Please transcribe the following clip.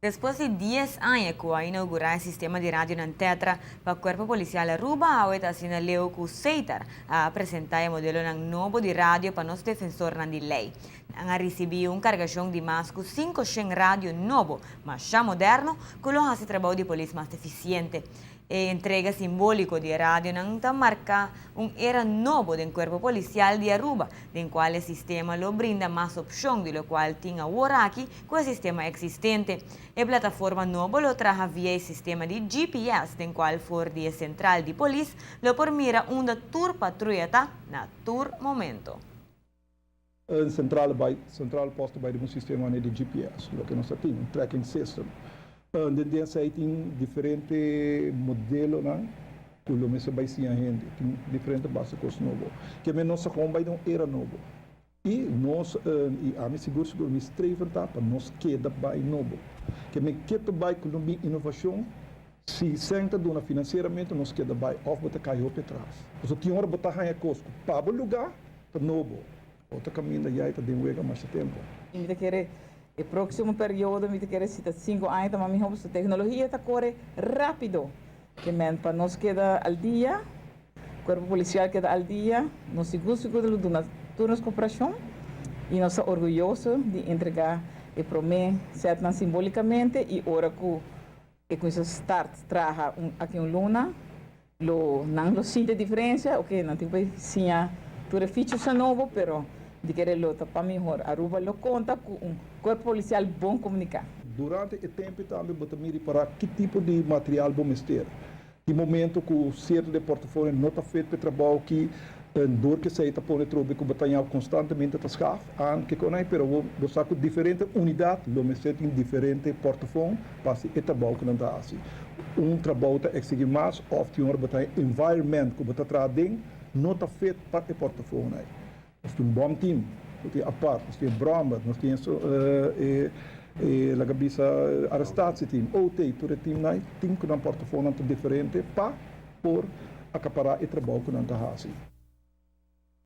Despues di 10 aña cu a inaugura e sistema di radio nan Tetra pa Cuerpo Policial Aruba, awe ta asina leu cu Setar a presenta e modelonan nobo di radio pa nos defensornan di ley. Nan a ricibi un cargacion di mas cu 500 radio nobo, masha moderno, cu lo haci trabou di polis mas eficiente. E entrega simbolico di e radionan ta marca un era nobo den Cuerpo Policial di Aruba, den cual e sistema lo brinda mas opcion di locual tin awor aki cu e sistema existente. E plataforma nobo lo traha via e sistema di GPS, den cual for di e central di polis lo por mira unda tur patruya ta na tur momento. Een centrale, bij, centrale post bij un sistema di GPS, loke nos tin, un tracking system. Den esey tin diferente modelonan, cu lo mester bay siña hende, tin diferente base cos nobo. Kiermen nos gewoon bay un era nobo. Y nos, y ami sigur sigur mi streven ta pa nos keda bay nobo. Kiermen keto bay cu un innovacion, si senta duna financieramente, nos keda bay of bo ta cay hopi atras. So tin ora bo ta haya cos cu pa bo lugar ta nobo. Otro caminda ya ta den wega mas tempo. Mi ta kere e proximo periodo, mi ta kere si ta 5 aña, ma mi hopi tecnologia ta core rapido. Kiermen pa nos keda al dia, Cuerpo Policial keda al dia, nos sigur sigur lo duna tur nos cooperacion y nos ta orguyoso di entrega e prome setnan simbolicamente y ora cu e cuminsa start traha aki un luna, lo nan lo sinti diferencia, ok, nan tin cu siña tur features nobo, pero di kere lo ta pa mihor. Aruba lo conta cu un Cuerpo Policial bon comunica. Durante e tempo tambe bo ta mira pa ki tipo di material bo mester. Di momento cu cierto di portafolio no ta fit pa trabou cu door cu esey ta pone trobe cu bo ta constantemente ta schaf aan cu con pero bo sa cu diferente unidad lo mester tin diferente portafolio pa e trabou cu nan ta haci. Un trabou ta exigi mas of tin ora bo ta environment cu bo ta traha den no ta fit pa e portafolio ey. Nos tin un bon team, nos tin apart, nos tin brommer, nos tin e laga bisa arrestatieteam, OT, tur e team nan tin cu nan portafolio diferente pa por acapara e trabou cu nan ta haci.